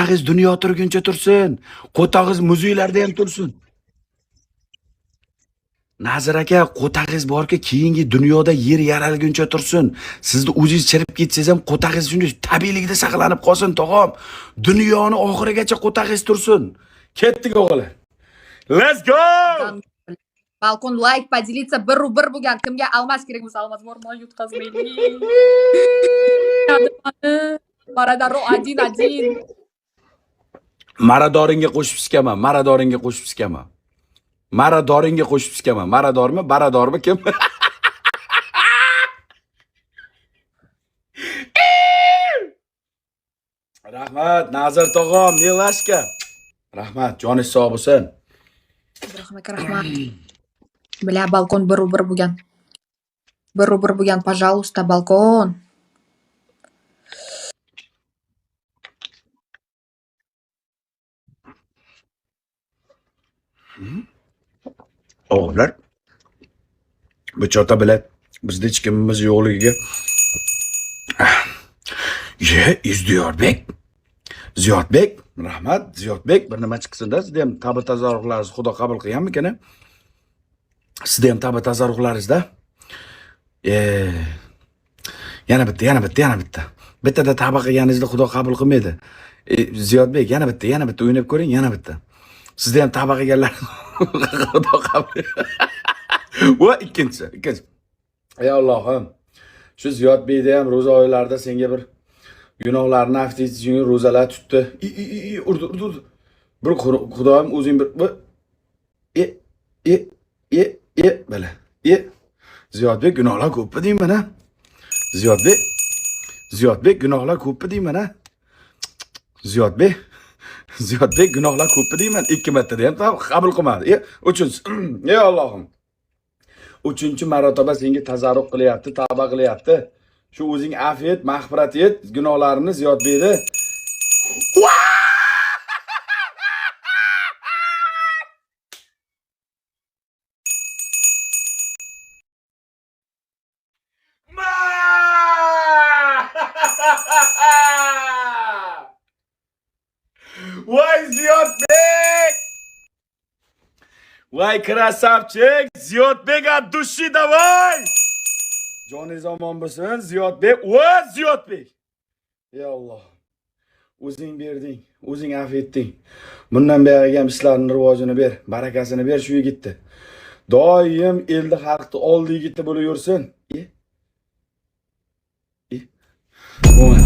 Qo'tag'iz dunyo turguncha tursin. Qo'tag'iz muzeylarda ham tursin. Nazir aka, qo'tag'iz borki, keyingi dunyoda yer yaralguncha tursin. Sizni o'zingiz chirib ketsangiz ham qo'tag'iz shunday tabiiyligida saqlanib qolsin, tog'am. Dunyoni oxirigacha qo'tag'iz tursin. Ketdik o'g'li. Let's go! Balkon like поделиться bir bo'lgan. Kimga almas kerak bo'lsa almas bor, man yutqazmaylik. Maradaro 1-1. Maradoringga qo'shib sikaman, maradoringga qo'shib sikaman. Maradoringga qo'shib sikaman. Maradormi, baradormi kim? Rahmat, Nazir tog'am, Milashka. Rahmat, joningiz sog' bo'lsin. Ibrohim aka rahmat. Бля, balkon 1-1 bo'lgan. 1-1 bo'lgan, пожалуйста, balkon. O'g'illar. Bu chota bilan bizda hech kimimiz yo'qligiga. Ye, Izdiyorbek. Ziyodbek, rahmat, Ziyodbek, bir nima chiqsin-da, sizda ham tavba tazarruqlaringizni Xudo qabul qilganmikan? Sizda ham tavba tazarruqlaringizda. Yana bitta, yana bitta, yana bitta. Bittada tavba qilganingizda Xudo qabul qilmaydi. Ziyodbek, yana bitta, yana bitta o'ynab ko'ring, yana bitta. Sizda ham tavba qilganlar Xudo qabul. Va ikkinchisi, ikkinchisi. Ey Allohim, shu Ziyodbekda ham ro'za oylarida senga bir gunohlarni afv etish uchun ro'zalar tutdi. I, i, i, urdi, urdi, urdi. Bir Xudoyim o'zing bir e e e e bala. E Ziyodbek gunohlar ko'pmi deyman ha? Ziyodbek, Ziyodbek gunohlar ko'pmi deyman ha? Ziyodbek, Ziyodbek gunohlar ko'pmi deyman. Ikki martada ham qabul qilmadi. E, uchinchisi. Ey Allohim. Uchinchi marotaba senga tazarruq qilyapti, tavba qilyapti. Shu o'zing afv et, mag'firat et gunohlarini Ziyodbekni. Voy Ziyodbek! Voy красавчик! Ziyodbek от души давай! Joningiz omon bo'lsin, Ziyodbek. Voy Ziyodbek! Ey Alloh. O'zing berding, o'zing afv etding. Bundan buyog'iga ham ishlarning rivojini ber, barakasini ber shu yigitni. Doim elni xalqni oldi yigiti bo'lib yursin. E? E? Bo'lmadi.